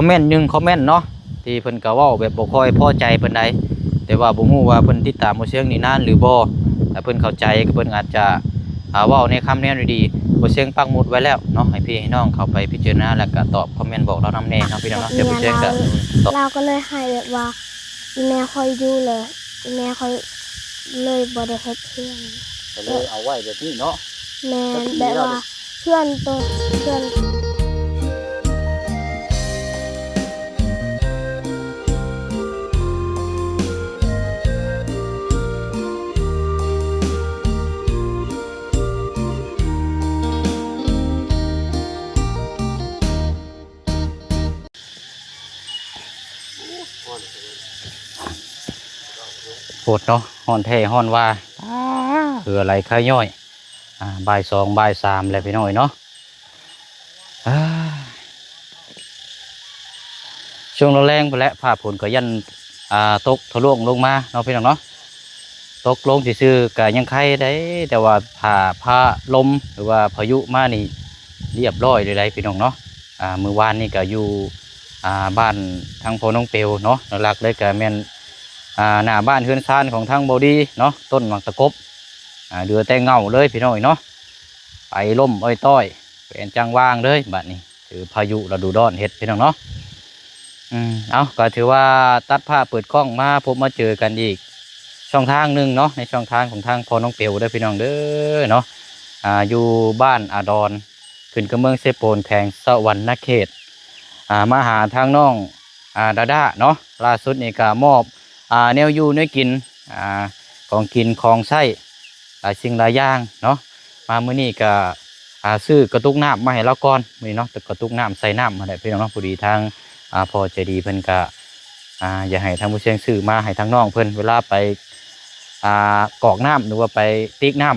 ອມເມັນໜຶ່ງຄອມເມັນເນາະ ທີ່ເພິ່ນກໍເວົ້າແບບບໍ່ຄ່ອຍພໍໃຈປານໃດ ແຕ່ວ່າບໍ່ຮູ້ວ່າເພິ່ນຕິດຕາມບໍ່ຊຽງນີ້ນານຫຼືບໍ່ ຖ້າເພິ່ນເຂົ້າໃຈກໍເພິ່ນອາດຈະ ອ່າ ເວົ້າໃນຄຳແນວດີໆ ບໍ່ຊຽງປັກໝຸດໄວ້ແລ້ວເນາະ ໃຫ້ພີ່ໃຫ້ນ້ອງເຂົ້າໄປພິຈາລະນາ ແລ້ວກໍຕອບຄອມເມັນບອກລາວນຳແດ່ເນາະ ພີ່ນ້ອງເນາະ ແຕ່ບໍ່ຊຽງກໍຕອບ ລາວກໍເລີຍໃຫ້ແບບວ່າ ອີ່ແມ່ຂ້ອຍຢູ່ເລີຍ ອີ່ແມ່ຂ້ອຍເລີຍບໍ່ໄດ້ເຮັດເຮືອນ ກໍເລີຍເອົາໄວ້ແບບນີ້ເນາະ ແມ່ນ ແບບວ່າເຮືອນໂຕ ເຮືອນ ໂພດເນາະ ຮ້ອນແທ້ຮ້ອນວ່າ ອ້າ ເຫື່ອໄຫຼຄາຍ້ອຍ ອ່າ ບ່າຍສອງ ບ່າຍສາມແລ້ວພີ່ນ້ອງເອີຍເນາະ ອ່າ ຊ່ວງແລງພຸ້ນແຫຼະ ຟ້າຝົນກໍຢ້ານ ອ່າ ຕົກທະລວງລົງມາເນາະ ພີ່ນ້ອງເນາະ ຕົກລົງຊື່ໆ ກໍຍັງໄຄໄດ້ ແຕ່ວ່າຖ້າຟ້າລົມ ຫຼືວ່າພາຍຸມານີ້ ລຽບຮ້ອຍເລີຍໄດ໋ພີ່ນ້ອງເນາະ ອ່າ ມື້ວານນີ້ກໍຢູ່ ອ່າ ບ້ານທາງພໍ່ນ້ອງເປວເນາະ ຫຼັກໆ ເລີຍກໍແມ່ນ ອ່າ ໜ້າບ້ານເຮືອນຊານຂອງທາງເບົາດີເນາະ ຕົ້ນໝາກຕະກົບ ອ່າ ເຫຼືອແຕ່ເຫງົ້າເລີຍພີ່ນ້ອງເອີຍເນາະ ໄປລົ້ມອ້ອຍຕ້ອຍ ແປນຈັງຫວ່າງເລີຍບາດນີ້ ຖືພາຍຸລະດູຮ້ອນເຮັດພີ່ນ້ອງເນາະ ອືມ ເອົາ ກໍຖືວ່າຕັດພາບເປີດກ້ອງມາພົບມາເຈີກັນອີກຊ່ອງທາງໜຶ່ງເນາະ ໃນຊ່ອງທາງຂອງທາງພໍ່ນ້ອງເປວເດີພີ່ນ້ອງເດີເນາະ ອ່າ ຢູ່ບ້ານອາດອນ ຂຶ້ນກັບເມືອງເຊໂປນ ແຂວງສະຫວັນນະເຂດ ອ່າ ມາຫາທາງນ້ອງ ອ່າ ດາດາເນາະ ລ່າສຸດນີ້ກໍມອບ ອ່າ ແນວຢູ່ແນວກິນ ອ່າ ຂອງກິນຂອງໃຊ້ ຫຼາຍສິ່ງຫຼາຍຢ່າງເນາະ ມາມື້ນີ້ກໍ ອ່າ ຊື້ກະຕຸກນ້ຳມາໃຫ້ລາວກ່ອນມື້ນີ້ເນາະ ກະຕຸກນ້ຳໃສ່ນ້ຳຫັ້ນແຫຼະພີ່ນ້ອງເນາະ ພໍດີທາງ ອ່າ ພໍ່ໃຈດີເພິ່ນກໍ ອ່າ ຢາກໃຫ້ທາງຜູ້ຊຽງຊື້ມາໃຫ້ທາງນ້ອງເພິ່ນ ເວລາໄປ ອ່າ ກອກນ້ຳ ຫຼືວ່າໄປຕິກນ້ຳ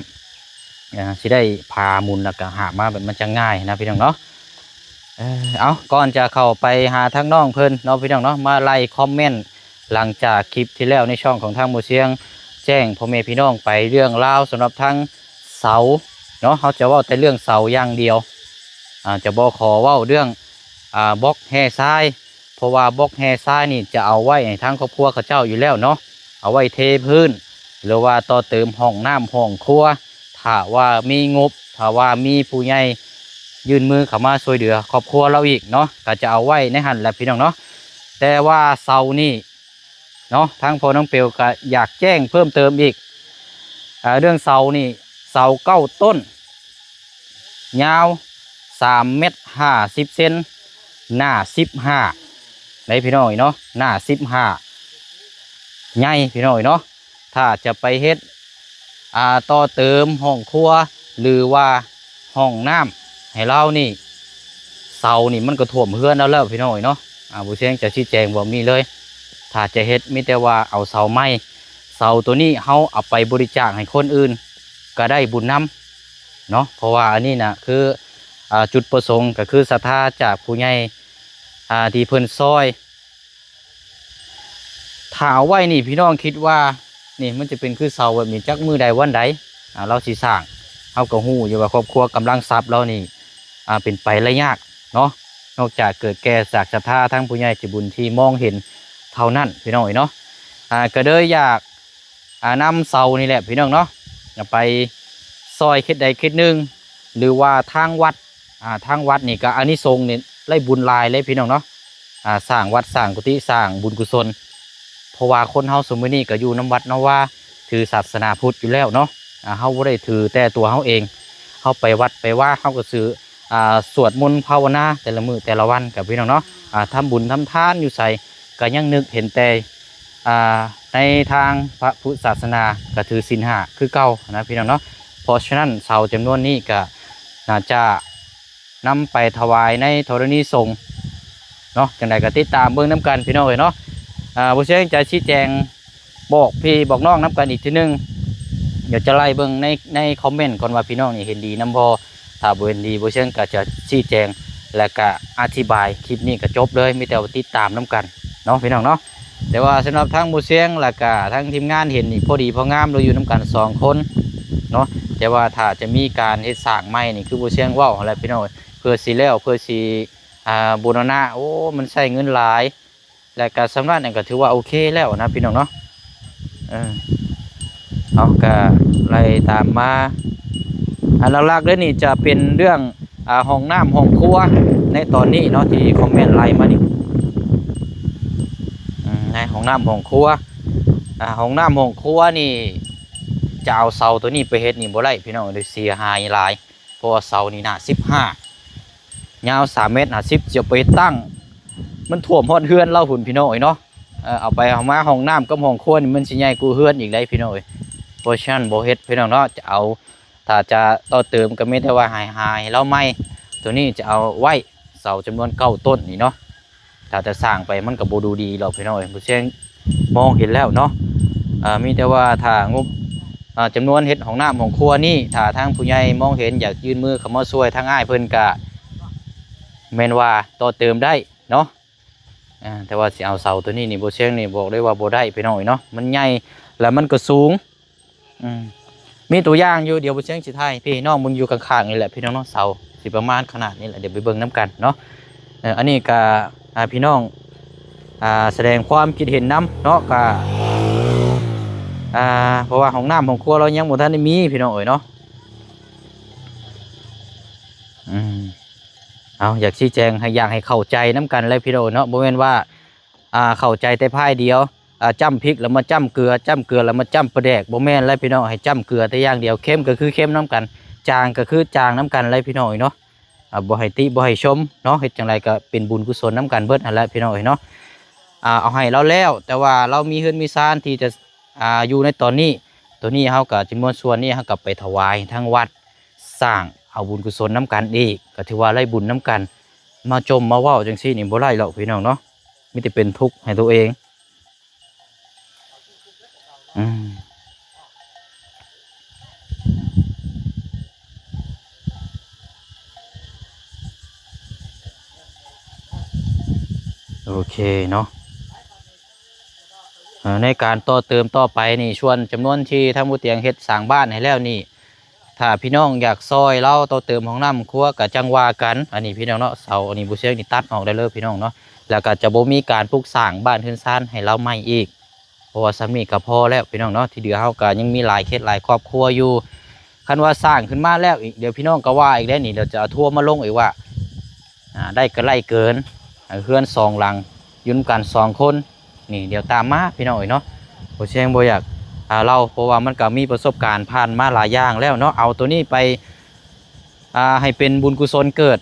ອ່າ ຊິໄດ້ພາໝູນ ແລ້ວກໍຫາບມາແບບມັນຈະງ່າຍນະພີ່ນ້ອງເນາະ ເອີ ເອົາ ກ່ອນຈະເຂົ້າໄປຫາທາງນ້ອງເພິ່ນເນາະ ພີ່ນ້ອງເນາະ ມາໄລ່ຄອມເມັນ ຫຼັງຈາກຄລິບທີ່ແລ້ວໃນຊ່ອງຂອງທາງໝູ່ຊຽງ ແຈ້ງພໍ່ແມ່ພີ່ນ້ອງໄປເລື່ອງລາວສຳລັບທາງເສົາເນາະ ເຮົາຈະເວົ້າແຕ່ເລື່ອງເສົາຢ່າງດຽວ ອ່າ ຈະບໍ່ຂໍເວົ້າເລື່ອງ ອ່າ ບລັອກແຮ່ຊາຍ ເພາະວ່າບລັອກແຮ່ຊາຍນີ້ຈະເອົາໄວ້ໃຫ້ທາງຄອບຄົວເຂົາເຈົ້າຢູ່ແລ້ວເນາະ ເອົາໄວ້ເທພື້ນ ຫຼືວ່າຕໍ່ເຕີມຫ້ອງນ້ຳຫ້ອງຄົວ ຖ້າວ່າມີງົບ ຖ້າວ່າມີຜູ້ໃຫຍ່ຍື່ນມືເຂົ້າມາຊ່ວຍເຫຼືອຄອບຄົວລາວອີກເນາະ ກໍຈະເອົາໄວ້ໃນຫັ້ນແຫຼະພີ່ນ້ອງເນາະ ແຕ່ວ່າເສົານີ້ເນາະ ທາງພໍ່ນ້ອງເປວກໍຢາກແຈ້ງເພີ່ມເຕີມອີກ ອ່າ ເລື່ອງເສົານີ້ ເສົາເກົ້າຕົ້ນ ຍາວສາມແມັດຫ້າສິບເຊັນ ໜ້າສິບຫ້າ ໃດ໋ພີ່ນ້ອງເອີຍເນາະ ໜ້າສິບຫ້າ ໃຫຍ່ພີ່ນ້ອງເອີຍເນາະ ຖ້າຈະໄປເຮັດ ອ່າ ຕໍ່ເຕີມຫ້ອງຄົວ ຫຼືວ່າຫ້ອງນ້ຳໃຫ້ລາວນີ້ ເສົານີ້ມັນກໍຖ້ວມເຮືອນລາວແລ້ວພີ່ນ້ອງເອີຍເນາະ ອ່າ ບໍ່ຊຽງຈະຊີ້ແຈງບອກນີ້ເລີຍ ຖ້າຈະເຮັດມີແຕ່ວ່າເອົາເສົາໃໝ່ ເສົາໂຕນີ້ເຮົາເອົາໄປບໍລິຈາກໃຫ້ຄົນອື່ນ ກໍໄດ້ບຸນນຳເນາະ ເພາະວ່າອັນນີ້ນະຄື ອ່າ ຈຸດປະສົງກໍຄືສັດທາຈາກຜູ້ໃຫຍ່ ອ່າ ທີ່ເພິ່ນຊ່ອຍ ຖ້າເອົາໄວ້ນີ້ ພີ່ນ້ອງຄິດວ່ານີ້ມັນຈະເປັນຄືເສົາແບບນີ້ ຈັກມື້ໃດວັນໃດ ອ່າ ລາວຊິສ້າງ ເຮົາກໍຮູ້ຢູ່ວ່າຄອບຄົວກຳລັງຊັບລາວນີ້ ອ່າ ເປັນໄປໄລຍາກເນາະ ນອກຈາກເກີດແກ່ສາກສັດທາທາງຜູ້ໃຫຍ່ໃຈບຸນທີ່ມອງເຫັນເທົ່ານັ້ນ ພີ່ນ້ອງເອີຍເນາະ ອ່າ ກໍເລີຍຢາກ ອ່າ ນຳເສົານີ້ແຫຼະພີ່ນ້ອງເນາະ ເອົາໄປຊ່ອຍເຂດໃດເຂດໜຶ່ງ ຫຼືວ່າທາງວັດ ອ່າ ທາງວັດນີ້ກໍອານິສົງນີ້ໄດ້ບຸນຫຼາຍເລີຍພີ່ນ້ອງເນາະ ອ່າ ສ້າງວັດສ້າງກຸຕິສ້າງບຸນກຸສົນ ເພາະວ່າຄົນເຮົາຊຸມມື້ນີ້ກໍຢູ່ນຳວັດນຳວາ ຖືສາສະໜາພຸດຢູ່ແລ້ວເນາະ ອ່າ ເຮົາບໍ່ໄດ້ຖືແຕ່ຕົວເຮົາເອງ ເຮົາໄປວັດໄປວາ ເຮົາກໍຊື່ ອ່າ ສວດມົນພາວະນາແຕ່ລະມື້ແຕ່ລະວັນກັບພີ່ນ້ອງເນາະ ອ່າ ທຳບຸນທຳທານຢູ່ໃສ ກໍຍັງນຶກເຫັນແຕ່ ອ່າ ໃນທາງພະພຸດສາສະໜາກໍຖືສິນຫ້າຄືເກົ່ານະພີ່ນ້ອງເນາະ ເພາະສະນັ້ນເສົາຈຳນວນນີ້ກໍໜ້າຈະນຳໄປຖວາຍໃນທໍລະນີສົງເນາະ ຈັ່ງໃດກໍຕິດຕາມເບິ່ງນຳກັນພີ່ນ້ອງເອີຍເນາະ ອ່າ ບໍ່ຊຽງຈະຊີ້ແຈງ ບອກພີ່ບອກນ້ອງນຳກັນອີກເທື່ອໜຶ່ງ ດຽວຈະໄລ່ເບິ່ງໃນ ໃນຄອມເມັນກ່ອນວ່າພີ່ນ້ອງນີ້ເຫັນດີນຳບໍ່ ຖ້າບໍ່ເຫັນດີ ບໍ່ຊຽງກໍຈະຊີ້ແຈງ ແລ້ວກໍອະທິບາຍ ຄລິບນີ້ກໍຈົບເລີຍ ມີແຕ່ວ່າຕິດຕາມນຳກັນເນາະພີ່ນ້ອງເນາະ ແຕ່ວ່າສຳລັບທາງບໍ່ຊຽງ ແລ້ວກໍທາງທີມງານເຫັນນີ້ພໍດີພໍງາມ ເຮົາຢູ່ນຳກັນສອງຄົນເນາະ ແຕ່ວ່າຖ້າຈະມີການເຮັດສ້າງໃໝ່ນີ້ ຄືບໍ່ຊຽງເວົ້າຫັ້ນແຫຼະພີ່ນ້ອງ ເພື່ອຊິແລ້ວ ເພື່ອຊິ ອ່າ ບູລະນະ ໂອ້ ມັນໃຊ້ເງິນຫຼາຍ ແລະກະສຳລັບນັ້ນກະຖືວ່າໂອເຄແລ້ວນະພີ່ນ້ອງເນາະ. ເອີ ເຮົາກະໄລ່ຕາມມາ ອັນຫຼັກໆເລີຍນີ້ຈະເປັນເລື່ອງ ອ່າ ຫ້ອງນ້ຳຫ້ອງຄົວໃນຕອນນີ້ເນາະ ທີ່ຄອມເມັນໄລ່ມານີ້. ອືມ ໃນຫ້ອງນ້ຳຫ້ອງຄົວ ອ່າ ຫ້ອງນ້ຳຫ້ອງຄົວນີ້ ຈະເອົາເສົາໂຕນີ້ໄປເຮັດນີ້ບໍ່ໄດ້ພີ່ນ້ອງເອີຍ ເສຍຫາຍຫຼາຍ. ເພາະວ່າເສົານີ້ໜ້າສິບຫ້າ ຍາວສາມແມັດຫ້າສິບ ຈະໄປຕັ້ງ ມັນຖ້ວມຮອດເຮືອນລາວພຸ້ນພີ່ນ້ອງເອີຍເນາະ. ເອີ ເອົາໄປເອົາມາ ຫ້ອງນ້ຳກັບຫ້ອງຄົວນີ້ມັນຊິໃຫຍ່ກວ່າເຮືອນອີກໄດ໋ພີ່ນ້ອງເອີຍ. ເພາະສະນັ້ນບໍ່ເຮັດພີ່ນ້ອງເນາະ ຈະເອົາ ຖ້າຈະຕໍ່ເຕີມກໍມີແຕ່ວ່າໃຫ້ ໃຫ້ລາວໃໝ່. ໂຕນີ້ຈະເອົາໄວ້ເສົາຈຳນວນເກົ້າຕົ້ນນີ້ເນາະ. ຖ້າຈະສ້າງໄປມັນກໍບໍ່ດູດີດອກພີ່ນ້ອງເອີຍ ຜູ້ຊຽງມອງເຫັນແລ້ວເນາະ. ເອີ ມີແຕ່ວ່າຖ້າງົບ ເອີ ຈຳນວນເຮັດຫ້ອງນ້ຳຫ້ອງຄົວນີ້ ຖ້າທາງຜູ້ໃຫຍ່ມອງເຫັນ ຢາກຍື່ນມືເຂົ້າມາຊ່ວຍທາງອ້າຍເພິ່ນກະແມ່ນວ່າຕໍ່ເຕີມໄດ້ເນາະ. ເອີ ແຕ່ວ່າຊິເອົາເສົາໂຕນີ້ນີ້ ບໍ່ຊຽງນີ້ບອກໄດ້ວ່າບໍ່ໄດ້ພີ່ນ້ອງເອີຍເນາະ ມັນໃຫຍ່ ແລ້ວມັນກໍສູງ. ອືມ ມີຕົວຢ່າງຢູ່ ດຽວບໍ່ຊຽງຊິຖ່າຍໃຫ້ພີ່ນ້ອງເບິ່ງຢູ່ຂ້າງໆນີ້ແຫຼະພີ່ນ້ອງເນາະ ເສົາຊິປະມານຂະໜາດນີ້ແຫຼະ ດຽວໄປເບິ່ງນຳກັນເນາະ. ເອີ ອັນນີ້ກະ ອ່າ ພີ່ນ້ອງ ອ່າ ສະແດງຄວາມຄິດເຫັນນຳເນາະ ກະ ອ່າ ເພາະວ່າຫ້ອງນ້ຳຫ້ອງຄົວລາວຍັງບໍ່ທັນໄດ້ມີພີ່ນ້ອງເອີຍເນາະ. ອືມ ເອົາ ຢາກຊີ້ແຈງໃຫ້ ຢາກໃຫ້ເຂົ້າໃຈນຳກັນແຫຼະພີ່ນ້ອງເນາະ ບໍ່ແມ່ນວ່າ ອ່າ ເຂົ້າໃຈແຕ່ຝ່າຍດຽວ ອ່າ ຈ້ຳພິກແລ້ວມາຈ້ຳເກືອ ຈ້ຳເກືອແລ້ວມາຈ້ຳປາແດກ ບໍ່ແມ່ນແຫຼະພີ່ນ້ອງ ໃຫ້ຈ້ຳເກືອແຕ່ຢ່າງດຽວ ເຄັມກໍຄືເຄັມນຳກັນ ຈາງກໍຄືຈາງນຳກັນແຫຼະພີ່ນ້ອງເອີຍເນາະ. ອ່າ ບໍ່ໃຫ້ຕິບໍ່ໃຫ້ຊົມເນາະ ເຮັດຈັ່ງໃດກໍເປັນບຸນກຸສົນນຳກັນເບິດຫັ້ນແຫຼະພີ່ນ້ອງເອີຍເນາະ. ອ່າ ເອົາໃຫ້ລາວແລ້ວ ແຕ່ວ່າລາວມີເຮືອນມີຊານທີ່ຈະ ອ່າ ຢູ່ໃນຕອນນີ້ ໂຕນີ້ເຮົາກໍຈຳນວນສ່ວນນີ້ເຮົາກໍໄປຖວາຍທາງວັດ ສ້າງເອົາບຸນກຸສົນນຳກັນອີກ ກໍຖືວ່າໄດ້ບຸນນຳກັນ ມາຈົ່ມມາເວົ້າຈັ່ງຊີ້ນີ້ບໍ່ໄດ້ດອກພີ່ນ້ອງເນາະ ມີແຕ່ເປັນທຸກໃຫ້ຕົວເອງ. ອືມ ໂອເຄເນາະ. ເອີ ໃນການຕໍ່ເຕີມຕໍ່ໄປນີ້ ສ່ວນຈຳນວນທີ່ທາງບໍ່ຕຽງເຮັດສ້າງບ້ານໃຫ້ແລ້ວນີ້ ຖ້າພີ່ນ້ອງຢາກຊ່ອຍລາວຕໍ່ເຕີມຫ້ອງນ້ຳຄົວກໍຈັ່ງວ່າກັນ. ອັນນີ້ພີ່ນ້ອງເນາະ ເສົາອັນນີ້ບໍ່ຊຽງນີ້ຕັດອອກໄດ້ເລີຍພີ່ນ້ອງເນາະ ແລ້ວກໍຈະບໍ່ມີການປຸກສ້າງບ້ານເຮືອນຊານໃຫ້ລາວໃໝ່ອີກ ເພາະວ່າສ່ຳນີ້ກໍພໍແລ້ວພີ່ນ້ອງເນາະ. ທີ່ເຫຼືອເຮົາກໍຍັງມີຫຼາຍເຂດຫຼາຍຄອບຄົວຢູ່ ຄັນວ່າສ້າງຂຶ້ນມາແລ້ວອີກ ດຽວພີ່ນ້ອງກໍວ່າອີກໄດ໋ນີ້ ດຽວຈະເອົາທົວມາລົງອີກວ່າ ອ່າ ໄດ້ກໍໄລ່ເກີນ ເຮືອນສອງຫຼັງຢູ່ນຳກັນສອງຄົນ ນີ້ດຽວຕາມມາພີ່ນ້ອງເອີຍເນາະ. ບໍ່ແຊງບໍ່ຢາກ ອ່າ ເລົ່າ ເພາະວ່າມັນກໍມີປະສົບການຜ່ານມາຫຼາຍຢ່າງແລ້ວເນາະ. ເອົາໂຕນີ້ໄປ ອ່າ ໃຫ້ເປັນບຸນກຸສົນເກີດ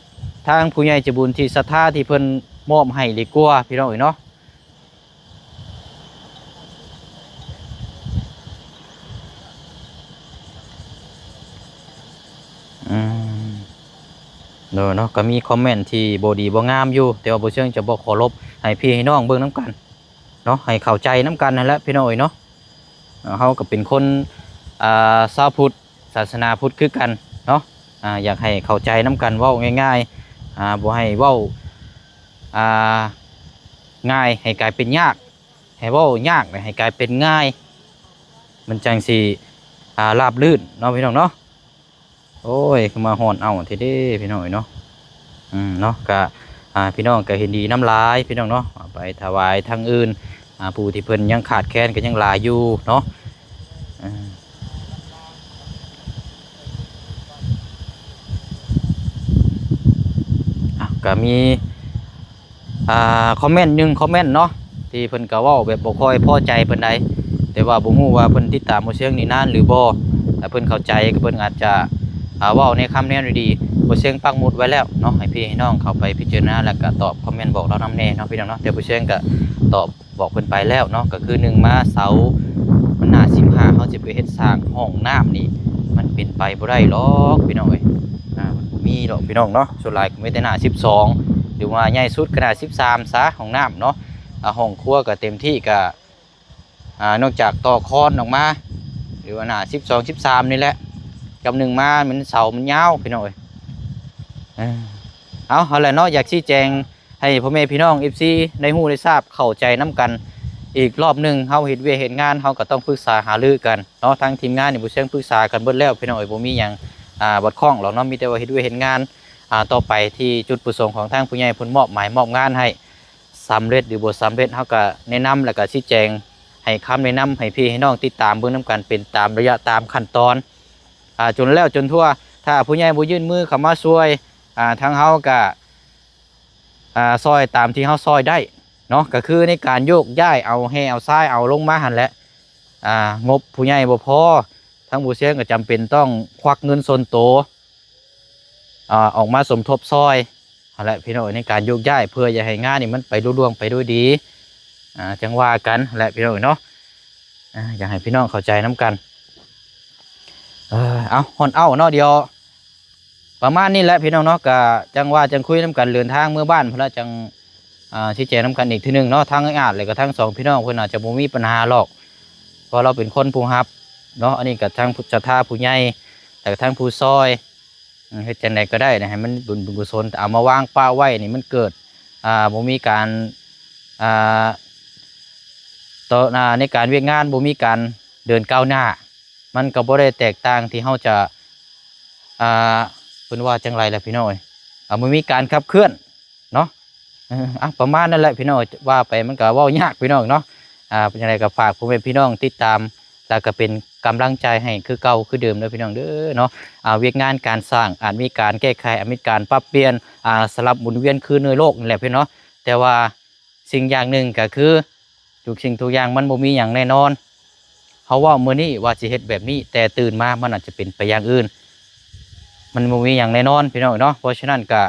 ທາງຜູ້ໃຫຍ່ໃຈບຸນທີ່ສັດທາທີ່ເພິ່ນມອບໃຫ້ດີກວ່າພີ່ນ້ອງເອີຍເນາະ. ອືມ ໂດຍເນາະ ກໍມີຄອມເມັນທີ່ບໍ່ດີບໍ່ງາມຢູ່ ແຕ່ວ່າບໍ່ເຊີງຈະບໍ່ເຄົາລົບ ໃຫ້ພີ່ໃຫ້ນ້ອງເບິ່ງນຳກັນເນາະ ໃຫ້ເຂົ້າໃຈນຳກັນຫັ້ນແຫຼະພີ່ນ້ອງເອີຍເນາະ. ເຮົາກໍເປັນຄົນ ອ່າ ຊາວພຸດ ສາສະໜາພຸດຄືກັນເນາະ ອ່າ ຢາກໃຫ້ເຂົ້າໃຈນຳກັນ ເວົ້າງ່າຍໆ ອ່າ ບໍ່ໃຫ້ເວົ້າ ອ່າ ງ່າຍໃຫ້ກາຍເປັນຍາກ ໃຫ້ເວົ້າຍາກໃຫ້ກາຍເປັນງ່າຍ ມັນຈັ່ງຊິ ອ່າ ລາບລື່ນເນາະພີ່ນ້ອງເນາະ. ໂອ້ຍ ຄືມາຮ້ອນເອົ້າແທ້ເດ້ພີ່ນ້ອງເອີຍເນາະ. ອືມ ເນາະ ກະ ອ່າ ພີ່ນ້ອງກະເຫັນດີນຳຫຼາຍພີ່ນ້ອງເນາະ ເອົາໄປຖວາຍທາງອື່ນ ອ່າ ຜູ້ທີ່ເພິ່ນຍັງຂາດແຄນກໍຍັງຫຼາຍຢູ່ເນາະ. ເອີ ອ່າ ກໍມີ ອ່າ ຄອມເມັນໜຶ່ງຄອມເມັນເນາະ ທີ່ເພິ່ນກໍເວົ້າແບບບໍ່ຄ່ອຍພໍໃຈປານໃດ ແຕ່ວ່າບໍ່ຮູ້ວ່າເພິ່ນຕິດຕາມບໍ່ເຊີງນີ້ນານຫຼືບໍ່ ຖ້າເພິ່ນເຂົ້າໃຈກໍເພິ່ນອາດຈະ ອ່າ ເວົ້າໃນຄຳແນວດີໆ ບໍ່ເຊີງປັກໝຸດໄວ້ແລ້ວເນາະ ໃຫ້ພີ່ໃຫ້ນ້ອງເຂົ້າໄປພິຈາລະນາ ແລ້ວກໍຕອບຄອມເມັນບອກລາວນຳແດ່ເນາະພີ່ນ້ອງເນາະ. ແຕ່ບໍ່ເຊີງກໍຕອບບອກເພິ່ນໄປແລ້ວເນາະ ກໍຄືໜຶ່ງມາເສົາມັນໜ້າສິບຫ້າ ເຮົາຊິໄປເຮັດສ້າງຫ້ອງນ້ຳນີ້ ມັນເປັນໄປບໍ່ໄດ້ດອກພີ່ນ້ອງເອີຍ ອ່າ ມັນບໍ່ມີດອກພີ່ນ້ອງເນາະ. ສ່ວນຫຼາຍກໍມີແຕ່ໜ້າສິບສອງ ຫຼືວ່າໃຫຍ່ສຸດກໍໜ້າສິບສາມຊະ ຫ້ອງນ້ຳເນາະ. ອ່າ ຫ້ອງຄົວກໍເຕັມທີ່ກໍ ອ່າ ນອກຈາກຕໍ່ຄອນອອກມາ ຫຼືວ່າໜ້າສິບສອງ ສິບສາມນີ້ແຫຼະ ກັບໜຶ່ງມາມັນເສົາມັນຍາວພີ່ນ້ອງເອີຍ. ເອີ ເອົາ ຫັ້ນແຫຼະເນາະ ຢາກຊີ້ແຈງໃຫ້ພໍ່ແມ່ພີ່ນ້ອງ ເອັຟຊີ ໄດ້ຮູ້ໄດ້ຊາບເຂົ້າໃຈນຳກັນອີກລອບໜຶ່ງ. ເຮົາເຮັດວຽກເຮັດງານ ເຮົາກໍຕ້ອງປຶກສາຫາລືກັນເນາະ ທາງທີມງານນີ້ບໍ່ເຊີງປຶກສາກັນເບິດແລ້ວພີ່ນ້ອງເອີຍ ບໍ່ມີຫຍັງ ອ່າ ບອດຂ້ອງດອກເນາະ ມີແຕ່ວ່າເຮັດວຽກເຮັດງານ ອ່າ ຕໍ່ໄປທີ່ຈຸດປະສົງຂອງທາງຜູ້ໃຫຍ່ເພິ່ນມອບໝາຍມອບງານໃຫ້ສຳເລັດ ຫຼື ບໍ່ສຳເລັດ ເຮົາກໍແນະນຳ ແລ້ວກໍຊີ້ແຈງໃຫ້ຄຳແນະນຳໃຫ້ພີ່ໃຫ້ນ້ອງຕິດຕາມເບິ່ງນຳກັນເປັນຕາມໄລຍະຕາມຂັ້ນຕອນ ອ່າ ຈົນແລ້ວຈົນທົ່ວ. ຖ້າຜູ້ໃຫຍ່ບໍ່ຍື່ນມືເຂົ້າມາຊ່ວຍ ອ່າ ທາງເຮົາກໍ ອ່າ ຊ່ອຍຕາມທີ່ເຮົາຊ່ອຍໄດ້ເນາະ ກໍຄືໃນການໂຍກຍ້າຍເອົາແຮ່ເອົາຊາຍເອົາລົງມາຫັ້ນແຫຼະ. ອ່າ ງົບຜູ້ໃຫຍ່ບໍ່ພໍ ທາງຜູ້ຊຽງກໍຈຳເປັນຕ້ອງຄວັກເງິນສ່ວນໂຕ ອ່າ ອອກມາສົມທົບຊ່ອຍຫັ້ນແຫຼະພີ່ນ້ອງເອີຍ ໃນການໂຍກຍ້າຍ ເພື່ອຢາກໃຫ້ງານນີ້ມັນໄປລຸລ່ວງໄປດ້ວຍດີ ອ່າ ຈັ່ງວ່າກັນແຫຼະພີ່ນ້ອງເອີຍເນາະ. ອ່າ ຢາກໃຫ້ພີ່ນ້ອງເຂົ້າໃຈນຳກັນ. ເອີ ເອົາ ຮ້ອນເອົ້າເນາະ ດຽວ ປະມານນີ້ແຫຼະພີ່ນ້ອງເນາະ ກະຈັ່ງວ່າຈັ່ງຄຸຍນຳກັນ ເດີນທາງເມືອບ້ານພຸ້ນລະ ຈັ່ງ ອ່າ ຊີ້ແຈງນຳກັນອີກເທື່ອໜຶ່ງເນາະ. ທາງອ້າຍອາດ ແລະກະທັງສອງພີ່ນ້ອງເພິ່ນອາດຈະບໍ່ມີປັນຫາຫຼອກ ເພາະລາວເປັນຄົນຜູ້ຮັບເນາະ. ອັນນີ້ກະທັງຜູ້ສັດທາຜູ້ໃຫຍ່ ແລະກະທັງຜູ້ຊ່ອຍ ເຮັດຈັ່ງໃດກໍໄດ້ໃຫ້ມັນບຸນບຸນກຸສົນ ແຕ່ເອົາມາວາງປະໄວ້ນີ້ ມັນເກີດ ອ່າ ບໍ່ມີການ ອ່າ ຕໍ່ໜ້າໃນການວຽກງານ ບໍ່ມີການເດີນກ້າວໜ້າ ມັນກໍບໍ່ໄດ້ແຕກຕ່າງທີ່ເຮົາຈະ ອ່າ ເພິ່ນວ່າຈັ່ງໃດລະພີ່ນ້ອງເອີຍ ອ່າ ບໍ່ມີການຂັບເຄື່ອນເນາະ. ເອີ ອ່ະ ປະມານນັ້ນແຫຼະພີ່ນ້ອງເອີຍ ວ່າໄປມັນກໍເວົ້າຍາກພີ່ນ້ອງເນາະ. ອ່າ ເປັນຈັ່ງໃດກໍຝາກພໍ່ແມ່ພີ່ນ້ອງຕິດຕາມ ແລ້ວກໍເປັນກຳລັງໃຈໃຫ້ຄືເກົ່າຄືເດີມເດີພີ່ນ້ອງເດີເນາະ. ອ່າ ວຽກງານການສ້າງອາດມີການແກ້ໄຂ ອາດມີການປັບປ່ຽນ ອ່າ ສະຫຼັບໝູນວຽນຄືໃນໂລກນີ້ແຫຼະພີ່ນ້ອງເນາະ ແຕ່ວ່າ ສິ່ງຢ່າງໜຶ່ງກໍຄື ທຸກສິ່ງທຸກຢ່າງມັນບໍ່ມີຫຍັງແນ່ນອນ. ເຮົາເວົ້າມື້ນີ້ວ່າຊິເຮັດແບບນີ້ ແຕ່ຕື່ນມາມັນອາດຈະເປັນໄປຢ່າງອື່ນ ມັນບໍ່ມີຫຍັງແນ່ນອນພີ່ນ້ອງເນາະ. ເພາະສະນັ້ນກໍ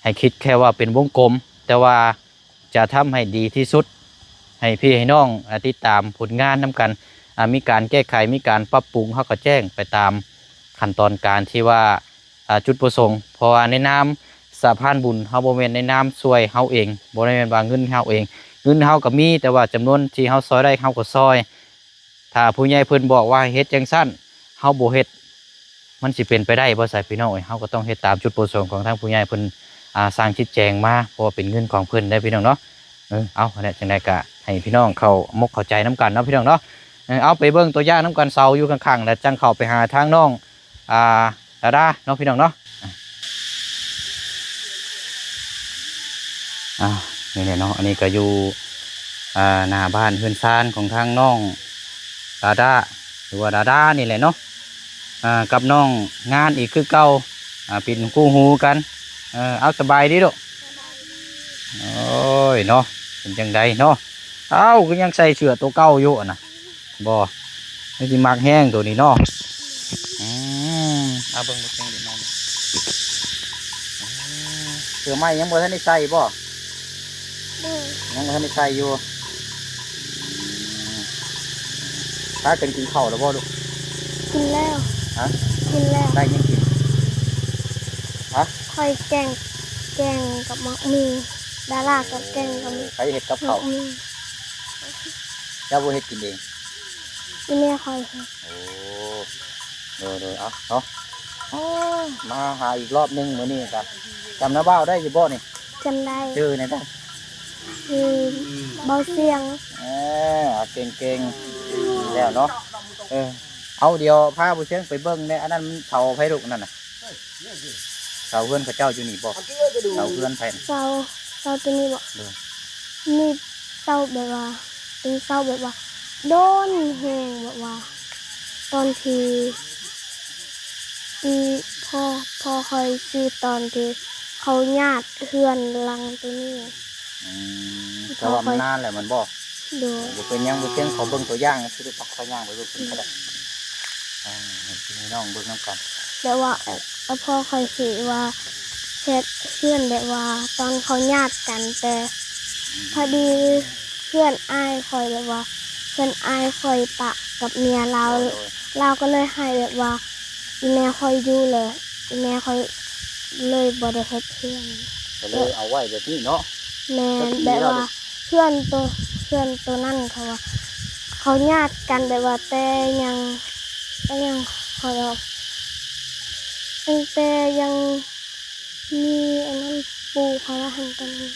ໃຫ້ຄິດແຄ່ວ່າເປັນວົງກົມ ແຕ່ວ່າຈະທຳໃຫ້ດີທີ່ສຸດ ໃຫ້ພີ່ໃຫ້ນ້ອງ ອ່າ ຕິດຕາມຜົນງານນຳກັນ ອ່າ ມີການແກ້ໄຂ ມີການປັບປຸງ ເຮົາກໍແຈ້ງໄປຕາມຂັ້ນຕອນການທີ່ວ່າ ອ່າ ຈຸດປະສົງ ເພາະວ່າໃນນາມສະພານບຸນ ເຮົາບໍ່ແມ່ນໃນນາມຊ່ວຍເຮົາເອງ ບໍ່ໄດ້ແມ່ນວ່າເງິນເຮົາເອງ ເງິນເຮົາກໍມີ ແຕ່ວ່າຈຳນວນທີ່ເຮົາຊ່ອຍໄດ້ເຮົາກໍຊ່ອຍ. ຖ້າຜູ້ໃຫຍ່ເພິ່ນບອກວ່າໃຫ້ເຮັດຈັ່ງຊັ້ນ ເຮົາບໍ່ເຮັດ ມັນຊິເປັນໄປໄດ້ບໍ່ຊະພີ່ນ້ອງເອີຍ? ເຮົາກໍຕ້ອງເຮັດຕາມຈຸດປະສົງຂອງທາງຜູ້ໃຫຍ່ເພິ່ນ ອ່າ ສັ່ງຊີ້ແຈງມາ ເພາະວ່າເປັນເງິນຂອງເພິ່ນເດ້ພີ່ນ້ອງເນາະ. ເອີ ເອົາ ຫັ້ນແຫຼະ ຈັ່ງໃດກໍໃຫ້ພີ່ນ້ອງເຂົ້າອົກເຂົ້າໃຈນຳກັນເນາະພີ່ນ້ອງເນາະ. ເອີ ເອົາ ໄປເບິ່ງຕົວຢ່າງນຳກັນ ເສົາຢູ່ຂ້າງໆ ແລ້ວຈັ່ງເຂົ້າໄປຫາທາງນ້ອງ ອ່າ ດາດາເນາະພີ່ນ້ອງເນາະ. ອ່າ ນີ້ແຫຼະເນາະ ອັນນີ້ກໍຢູ່ ອ່າ ໜ້າບ້ານເຮືອນຊານຂອງທາງນ້ອງດາດາ ຫຼືວ່າດາດານີ້ແຫຼະເນາະ ອ່າ ກັບນ້ອງງານອີກຄືເກົ່າ ອ່າ ເປັນຄູ່ຫູກັນ. ເອີ ເອົາ ສະບາຍດີລູກ. ໂອ້ຍເນາະ ເປັນຈັ່ງໃດເນາະ? ເອົ້າ ຄືຍັງໃສ່ເສື້ອໂຕເກົ່າຢູ່ຫັ້ນນະ? ບໍ່ ມັນຊິມັກແຮງໂຕນີ້ເນາະ. ອືມ ເອົາເບິ່ງ ເບິ່ງເບິ່ງເດັກນ້ອຍນີ້ ອືມ ເສື້ອໃໝ່ຍັງບໍ່ທັນໄດ້ໃສ່ບໍ່? ໂດຍ ຍັງບໍ່ທັນໄດ້ໃສ່ຢູ່. ອືມ ພາກັນກິນເຂົ້າແລ້ວບໍ່ລູກ? ກິນແລ້ວ. ຮະ? ກິນແລ້ວ. ໄດ້ຫຍັງກິນ? ຮະ? ຂ້ອຍແກງ ແກງກັບໝາກໝີ່ ດາລາກໍແກງກັບ ເອີ ໃຜເຮັດກັບເຂົ້າ? ໝາກໝີ່. ເຈົ້າບໍ່ເຮັດກິນເອງ? ອີແມ່ຂ້ອຍເຮັດ. ໂອ້ ໂດຍໆ ເອົາເນາະ ມາຫາອີກລອບໜຶ່ງມື້ນີ້ກະ ຈຳນ້າບ່າວໄດ້ຢູ່ບໍ່ນີ້? ຈຳໄດ້. ຊື່ແນວໃດ? ຊື່ບ່າວສຽງ. ເອີ ເກັ່ງໆ ແລ້ວເນາະ. ເອີ ເອົາ ດຽວພາຜູ້ຊຽງໄປເບິ່ງແດ່ ອັນນັ້ນເສົາໃຜລູກນັ້ນນະ? ເສົາເຮືອນເຂົາເຈົ້າຢູ່ນີ້ບໍ່? ເສົາເຮືອນໃຜ? ເສົາ ເສົາຕົວນີ້ບໍ່? ໂດຍ ນີ້ເສົາແບບວ່າ ເປັນເສົາແບບວ່າດົນແຮງ ແບບວ່າຕອນທີ່ ອີ່ ພໍ່ ພໍ່ຂ້ອຍຊື້ຕອນທີ່ເຂົາຍາດເຮືອນຫຼັງຕົວນີ້. ອືມ ແຕ່ວ່າມັນນານແລ້ວແມ່ນບໍ່? ໂດຍ ບໍ່ເປັນຫຍັງ ບໍ່ເປັນຫຍັງ ຂໍເບິ່ງຕົວຢ່າງ ຄືໄດ້ ຂໍຍ່າງໄປເບິ່ງເພິ່ນກໍໄດ້ ອ່າ ໃຫ້ພີ່ໃຫ້ນ້ອງເບິ່ງນຳກັນ ແບບວ່າ ເອີ ພໍ່ຂ້ອຍຊິວ່າເຮັດເຮືອນແບບວ່າຕອນເຂົາຍາດກັນ ແຕ່ ອືມ ພໍດີເພື່ອນອ້າຍຂ້ອຍ ແບບວ່າເພື່ອນອ້າຍຂ້ອຍປະກັບເມຍລາວ ໂດຍ ລາວກໍເລີຍໃຫ້ແບບວ່າ ອີແມ່ຂ້ອຍຢູ່ ແລ້ວອີແມ່ຂ້ອຍເລີຍບໍ່ໄດ້ເຮັດເຮືອນ ກໍເລີຍເອົາໄວ້ແບບນີ້ເນາະ. ແມ່ນ ແບບວ່າເພື່ອນໂຕ ເພື່ອນໂຕນັ້ນເຂົາວ່າ ເຂົາຍາດກັນແບບວ່າແຕ່ຍັງ ແຕ່ຍັງ ຂໍ ຕັ້ງແຕ່ຍັງມີອັນນັ້ນ ປູ່ເຂົາລະຫັ້ນຕອນນັ້ນ ອືມ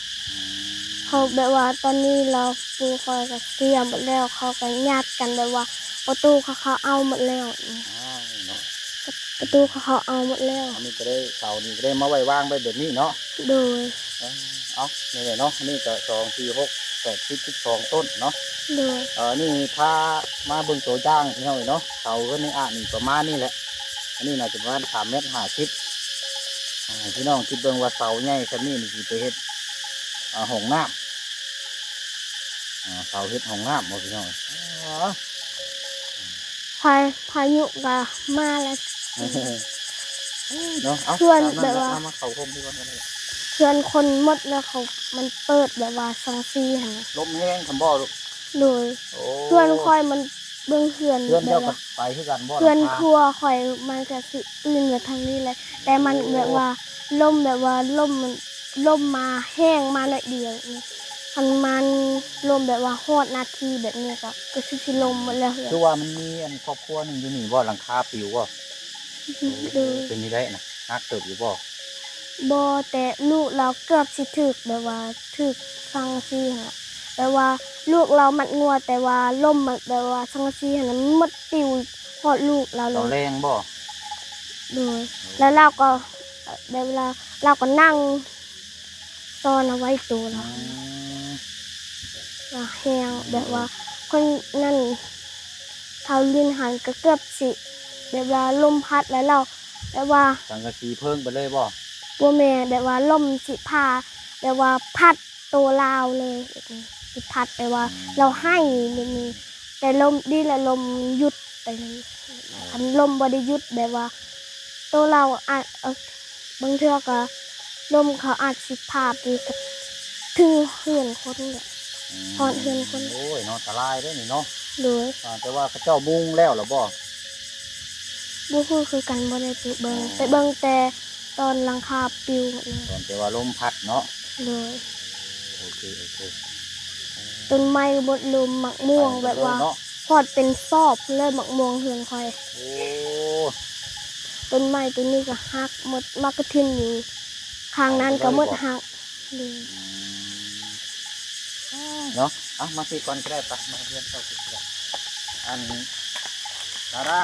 ເຂົາແບບວ່າຕອນນີ້ລາວ ປູ່ຂ້ອຍກໍເສຍໝົດແລ້ວ ເຂົາກໍຍາດກັນແບບວ່າ ໂອໂຕເຂົາ ເຂົາເອົາໝົດແລ້ວ. ອ້າວເນາະ ກໍ ປະຕູເຂົາເອົາໝົດແລ້ວ. ອັນນີ້ກໍໄດ້ ເສົານີ້ກໍໄດ້ມາໄວ້ວາງໄວ້ແບບນີ້ເນາະ. ໂດຍ. ເອີ ເອົາ ນີ້ແຫຼະເນາະ ນີ້ກໍສອງ ສີ່ ຫົກ ແປດ ສິບ ສິບສອງຕົ້ນເນາະ. ໂດຍ. ເອີ ນີ້ພາມາເບິ່ງຕົວຢ່າງພີ່ນ້ອງເອີຍເນາະ ເສົາເຮືອນໃນອາດນີ້ປະມານນີ້ແຫຼະ. ອັນນີ້ໜ້າຈະປະມານສາມແມັດຫ້າສິບ. ອ່າ ໃຫ້ພີ່ນ້ອງຄິດເບິ່ງວ່າເສົາໃຫຍ່ສ່ຳນີ້ນີ້ຊິໄປເຮັດ ອ່າ ຫ້ອງນ້ຳ. ອ່າ ເສົາເຮັດຫ້ອງນ້ຳບໍ່ພີ່ນ້ອງ? ອໍ ພາ ພາຍຸກໍມາແລ້ວ ເນາະ. ເອົາ ເພື່ອນ ຕາມນັ້ນ ແບບວ່າ ເອົາມາເຂົ້າຮົ່ມທີ່ກ່ອນກໍໄດ້. ເພື່ອນຄົນໝົດແລ້ວ ເຂົາ ມັນເປີດແບບວ່າສັງກະສີຫັ້ນນະ. ລົມແຮງຊັ້ນບໍ່ລູກ? ໂດຍ. ໂອ້ ເພື່ອນຂ້ອຍມັນເບິ່ງເຮືອນ ເຮືອນເຈົ້າກໍໄປຄືກັນບໍ່? ເຮືອນຄົວຂ້ອຍມັນກໍຊິປີ້ນມາທາງນີ້ແຫຼະ ແຕ່ມັນ ໂອ້ ແບບວ່າລົມ ແບບວ່າລົມ ລົມມາແຮງມາໜ້ອຍດຽວນີ້ ຄັນມັນລົມແບບວ່າຮອດນາທີແບບນີ້ກໍ ກໍຄືຊິລົມໝົດແລ້ວເຮືອນ. ຄືວ່າມັນມີອັນຄອບຄົວໜຶ່ງຢູ່ນີ້ບໍ່ ຫຼັງຄາປິວບໍ່? ໂດຍ. ເປັນຈັ່ງໃດນະ ໜັກເຕີບຢູ່ບໍ່? ບໍ່ ແຕ່ລູກລາວເກືອບຊິຖືກ ແບບວ່າຖືກສັງກະສີຫັ້ນນະ ແບບວ່າລູກລາວມັດງົວ ແຕ່ວ່າລົມມັນ ແບບວ່າສັງກະສີຫັ້ນນະ ມັນໝົດປິວຮອດລູກລາວເລີຍ. ຕອນແລງບໍ່? ໂດຍ. ໂອ້ ແລ້ວລາວກໍ ແບບວ່າລາວກໍນັ່ງ ຊ້ອນເອົາໄວ້ໂຕລາວ. ອືມ ລາວແຮງ ໂດຍ ແບບວ່າຄົນນັ້ນ ທ້າວລິນຫັ້ນກໍເກືອບຊິ ແບບວ່າລົມພັດແລ້ວ ແບບວ່າ ສັງກະສີເພີ້ງໄປເລີຍບໍ່? ບໍ່ແມ່ນ ແບບວ່າລົມຊິພາ ແບບວ່າພັດໂຕລາວເລີຍ ແບບນີ້ ຊິພັດ ແບບວ່າ ອືມ ລາວໄຫ້ແບບນີ້ ແຕ່ລົມ ດີແລ້ວລົມຢຸດໄປເລີຍ. ໂອ້ ຄັນລົມບໍ່ໄດ້ຢຸດ ແບບວ່າໂຕລາວອາດ ເອີ ບາງເທື່ອກໍລົມເຂົາອາດຊິພາໄປກັບເຖິງເຮືອນຄົນແຫຼະ. ອືມ ຮອດເຮືອນຄົນ. ໂອ້ຍເນາະ ອັນຕະລາຍເດ້ນີ້ເນາະ. ໂດຍ. ອ່າ ແຕ່ວ່າເຂົາເຈົ້າມຸງແລ້ວລະບໍ່? ບໍ່ຮູ້ຄືກັນ ບໍ່ໄດ້ໄປເບິ່ງ. ອໍ ໄປເບິ່ງແຕ່ຕອນຫຼັງຄາປິວໝົດເລີຍ ຕອນແຕ່ວ່າລົມພັດເນາະ. ໂດຍ. ໂອເຄ ໂອເຄ. ຕົ້ນໄມ້ໝົດລົມ ໝາກມ່ວງ ໄປໝົດເລີຍເນາະ ແບບວ່າຮອດເປັນຊອບເລີຍ ໝາກມ່ວງເຮືອນຂ້ອຍ. ໂອ້ ຕົ້ນໄມ້ໂຕນີ້ກໍຫັກໝົດ ໝາກກະທິນຢູ່ຂ້າງນັ້ນກໍໝົດຫັກ. ໂດຍ. ອືມ ເນາະ ເອົາ ມາພີ້ກ່ອນກໍໄດ້ ໄປ ມາເຮືອນເຈົ້າພີ້ກໍໄດ້. ອັນ ດາດາ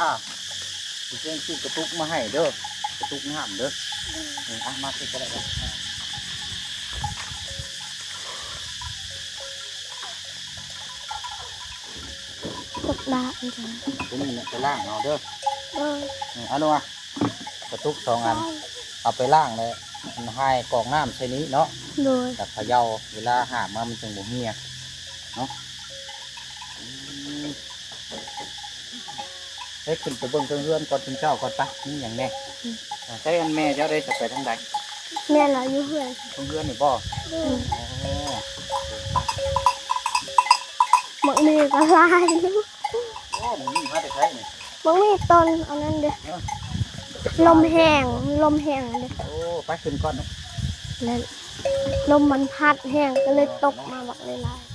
ຊິເຊິ່ງຊື້ກະຕຸກມາໃຫ້ເດີ ກະຕຸກນ້ຳເດີ. ອືມ ເອົາ ມາພີ້ກໍໄດ້. ຕົກດາອັນຈັ່ງ ຕົວນີ້ນະ ໄປລ້າງເອົາເດີ. ໂດຍ. ອືມ ເອົາລູກອະ ກະຕຸກສອງອັນ ເອົາໄປລ້າງແລ້ວ ອັນ ຫາຍກອກນ້ຳໃສ່ນີ້ເນາະ. ໂດຍ. ແລ້ວເຂົາເຍົາ ເວລາຫາບມາມັນຈຶ່ງບໍ່ເຫ່ຍເນາະ. ອືມ ໄປຂຶ້ນໄປເບິ່ງເທິງເຮືອນກ່ອນ ເທິງເຈົ້າກ່ອນໄປ ມີຫຍັງແດ່? ອືມ ອ່າ ໃຊ້ອັນແມ່ເຈົ້າໄດ້ ຈະໄປທາງໃດ? ແມ່ລາວຢູ່ເຮືອນ. ເທິງເຮືອນນີ້ບໍ່? ອືມ ໂອ້ ໝາກມີກໍຫຼາຍຢູ່. ໂອ້ ໝາກມີມາແຕ່ໃສນີ້? ໝາກມີຕົ້ນອັນນັ້ນເດ້. ເອີ ລົມແຮງ ລົມແຮງເດ້. ໂອ້ ໄປຂຶ້ນກ່ອນເນາະ. ແລ້ວລົມມັນພັດແຮງ ກໍເລີຍຕົກມາບັກຫຼາຍໆ.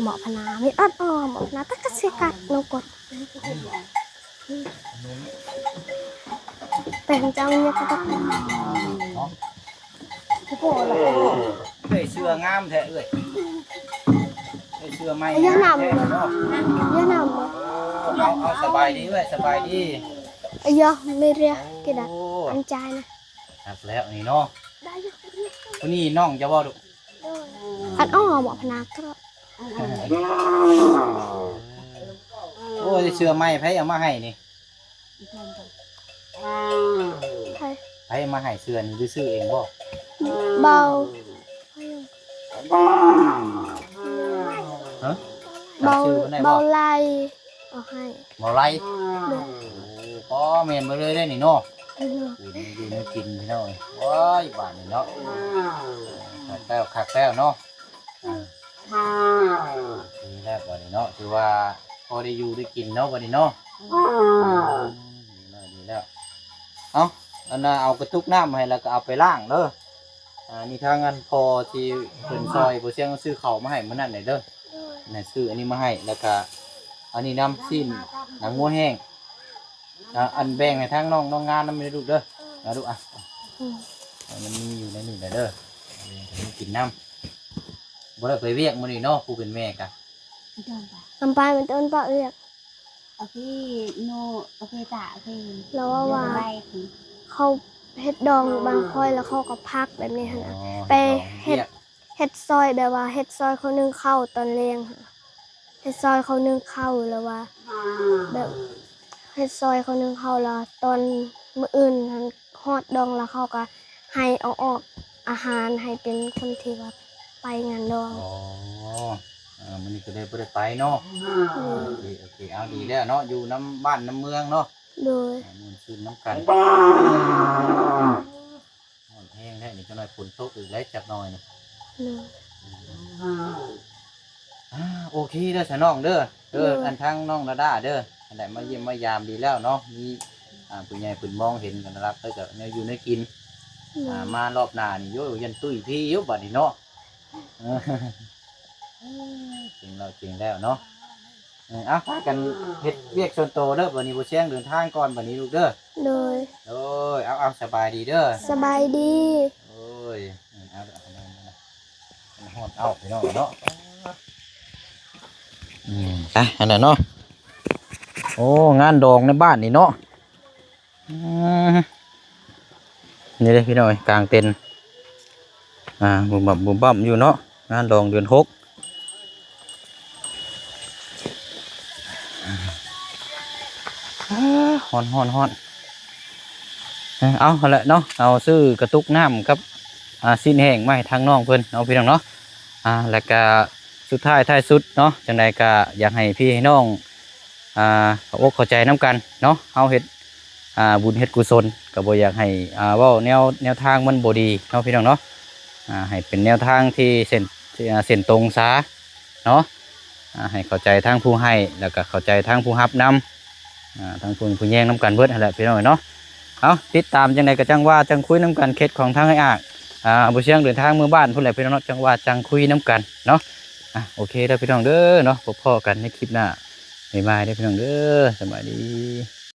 ເໝາະພະນາ ມີອອດ ເໝາະພະນາ ຕະກະຊິກັດ ນ້ອງກົດ ແຕ່ງເຈົ້າເນຍກໍຕ້ອງ ເນາະ. ໂອ້ໂຫ ເອື້ອຍເສື້ອງາມແທ້ເອື້ອຍ ເອື້ອຍເສື້ອໃໝ່ ຢ່ານຳ ງາມແທ້ເນາະ ຢ່ານຳ. ເອົາ ເອົາ ສະບາຍດີເອື້ອຍ ສະບາຍດີ. ອາຍະ ເມເຣຍ ໂອ້ ກິດາ ໂອ້ ອັນຈາຍນະ. ຄັກແລ້ວນີ້ເນາະ. ຜູ້ນີ້ນ້ອງເຈົ້າບໍ່ລູກ? ໂດຍ. ຄັນອ້ອມອອກພະນາກະ ໂອ້ຍ ເສື້ອໃໝ່ໃຜເອົາມາໃຫ້ນີ້? ໃຜ? ໃຜເອົາມາໃຫ້ເສື້ອນີ້ ຫຼືຊື້ເອງບໍ່? ເບົາ ຮະ? ເບົາ ເບົາໄລ ເອົາໃຫ້ ບໍ່ໄລ. ໂດຍ. ໂອ້ ພໍ່ແມ່ນເບິດເລີຍເດ້ນີ້ເນາະ. ໂດຍ. ຢູ່ ຢູ່ແນວກິນພີ່ນ້ອງເອີຍ. ໂອ້ຍ ບາດນີ້ເນາະ ຄັກແລ້ວ ຄັກແລ້ວເນາະ. ອ່າ ດີແລ້ວບາດນີ້ເນາະ ຖືວ່າພໍໄດ້ຢູ່ໄດ້ກິນເນາະ ບາດນີ້ເນາະ. ອືມ ດີແລ້ວ ດີແລ້ວ. ເອົາ ອັນນ່າ ເອົາກະຕຸກນ້ຳໃຫ້ ແລ້ວກໍເອົາໄປລ້າງເດີ. ອ່າ ນີ້ທາງອັນພໍ່ທີ່ເພິ່ນຊ່ອຍ ພໍ່ຊຽງຊື້ເຂົ້າມາໃຫ້ມື້ນັ້ນແຫຼະເດີ. ໂດຍ. ນັ້ນ ຊື້ອັນນີ້ມາໃຫ້ ແລ້ວກະອັນນີ້ນຳ ຊີ້ນໜັງງົວແຫ້ງ. ອ່າ ອັນແບ່ງໃຫ້ທາງນ້ອງ ນ້ອງງານນຳເດີລູກເດີ. ເອີ ເອົາລູກ ອ່ະ ອືມ ເອົາ ມັນມີຢູ່ໃນນີ້ແຫຼະເດີ ເອົາໄປໃຫ້ກິນນຳ. ບໍ່ໄດ້ໄປວຽກມື້ນີ້ເນາະ ຜູ້ເປັນແມ່ກະ ອຳໄປ ມັນເອີ້ນປະວຽກ. ໂອເຄ ໂນ ໂອເຄ ຕາ ໂອເຄ ລາວເວົ້າວ່າ ໄວຂຶ້ນ ເຂົາເຮັດດອງບາງຂ້ອຍ ແລ້ວເຂົາກໍພັກແບບນີ້ຫັ້ນນະ ອໍ ໄປເຮັດ ເຮັດດອງ ເຮັດ ເຮັດຊ່ອຍ ແບບວ່າເຮັດຊ່ອຍເຂົາໜຶ້ງເຂົ້າຕອນແລງຫັ້ນ ເຮັດຊ່ອຍເຂົາໜຶ້ງເຂົ້າ ແລ້ວວ່າແບບເຮັດຊ່ອຍເຂົາໜຶ້ງເຂົ້າ ແລ້ວຕອນມື້ອື່ນຫັ້ນຮອດດອງ ແລ້ວເຂົາກໍໃຫ້ເອົາອອກອາຫານໃຫ້ເປັນຄົນທີ່ວ່າໄປງານດອງ. ອໍ ເອີ ມື້ນີ້ກໍເລີຍບໍ່ໄດ້ໄປເນາະ. ໂດຍ ໂອເຄ ໂອເຄ ເອົາ ດີແລ້ວເນາະ ຢູ່ນຳບ້ານນຳເມືອງເນາະ. ໂດຍ ອ່າ ມ່ວນຊື່ນນຳກັນ. ຮ້ອນແຮງແທ້ນີ້ ຈັກໜ້ອຍຝົນຕົກອີກແລ້ວຈັກໜ້ອຍນີ້. ໂດຍ ອ່າ ໂອເຄເດີຊະນ້ອງເດີ. ເອີ ໂດຍ ອັນທາງນ້ອງລາດາເດີ ອັນໃດມາຢ້ຽມມາຢາມດີແລ້ວເນາະ ມີ ອ່າ ຜູ້ໃຫຍ່ເພິ່ນມອງເຫັນກັນນະລັກ ແລ້ວກໍແນວຢູ່ແນວກິນ. ໂດຍ ອ່າ ມາລອບໜ້ານີ້ ໂອ້ ຢ້ານຕຸ້ຍພີຢູ່ບັດນີ້ເນາະ. ເອີ ເກັ່ງແລ້ວ ເກັ່ງແລ້ວເນາະ. ເອີ ເອົາ ພາກັນເຮັດວຽກສ່ວນໂຕເດີ ບັດນີ້ບໍ່ຊຽງເດີນທາງກ່ອນບັດນີ້ລູກເດີ. ໂດຍ ໂດຍ ເອົາ ເອົາ ສະບາຍດີເດີ. ສະບາຍດີ. ໂອ້ຍ ເອົາ ເອົາ ເອົາ ຮອດເອົາ ພີ່ນ້ອງເນາະ. ອືມ ໄປ ອັນນັ້ນເນາະ. ໂອ້ ງານດອງໃນບ້ານນີ້ເນາະ. ອືມ ນີ້ເດ້ພີ່ນ້ອງເອີຍ ກາງເຕັນ ອ່າ ບຸ້ມບັ້ມບຸ້ມບັ້ມຢູ່ເນາະ ງານດອງເດືອນຫົກ. ອ່າ ຮ້ອນໆໆ ເອີ ເອົາຫັ້ນແຫຼະເນາະ ເອົາຊື້ກະຕຸກນ້ຳກັບ ອ່າ ຊີ້ນແຫ້ງມາໃຫ້ທາງນ້ອງເພິ່ນເນາະ ພີ່ນ້ອງເນາະ. ອ່າ ແລ້ວກະສຸດທ້າຍທ້າຍສຸດເນາະ ຈັ່ງໃດກະຢາກໃຫ້ພີ່ໃຫ້ນ້ອງ ອ່າ ເຂົ້າອົກເຂົ້າໃຈນຳກັນເນາະ ເຮົາເຮັດ ອ່າ ບຸນເຮັດກຸສົນ ກໍບໍ່ຢາກໃຫ້ ອ່າ ເວົ້າແນວ ແນວທາງມັນບໍ່ດີເນາະ ພີ່ນ້ອງເນາະ. ອ່າ ໃຫ້ເປັນແນວທາງທີ່ເສັ້ນ ອ່າ ເສັ້ນຕົງຊາເນາະ. ອ່າ ໃຫ້ເຂົ້າໃຈທັງຜູ້ໃຫ້ ແລ້ວກໍເຂົ້າໃຈທັງຜູ້ຮັບນຳ ອ່າ ທັງຜູ້ ຜູ້ແຍງນຳກັນເບິດຫັ້ນແຫຼະ ພີ່ນ້ອງເນາະ. ເອົາ ຕິດຕາມຈັ່ງໃດກໍຈັ່ງວ່າຈັ່ງຄຸຍນຳກັນ ເຂດຂອງທາງອ້າຍອາກ ອ່າ ບໍ່ຊຽງເດີນທາງເມືອບ້ານພຸ້ນແຫຼະ ພີ່ນ້ອງເນາະ ຈັ່ງວ່າຈັ່ງຄຸຍນຳກັນເນາະ. ອ່າ ໂອເຄເດີ ພີ່ນ້ອງເດີເນາະ ພົບພໍ້ກັນໃນຄລິບໜ້າ ບາຍບາຍເດີ ພີ່ນ້ອງເດີ ສະບາຍດີ.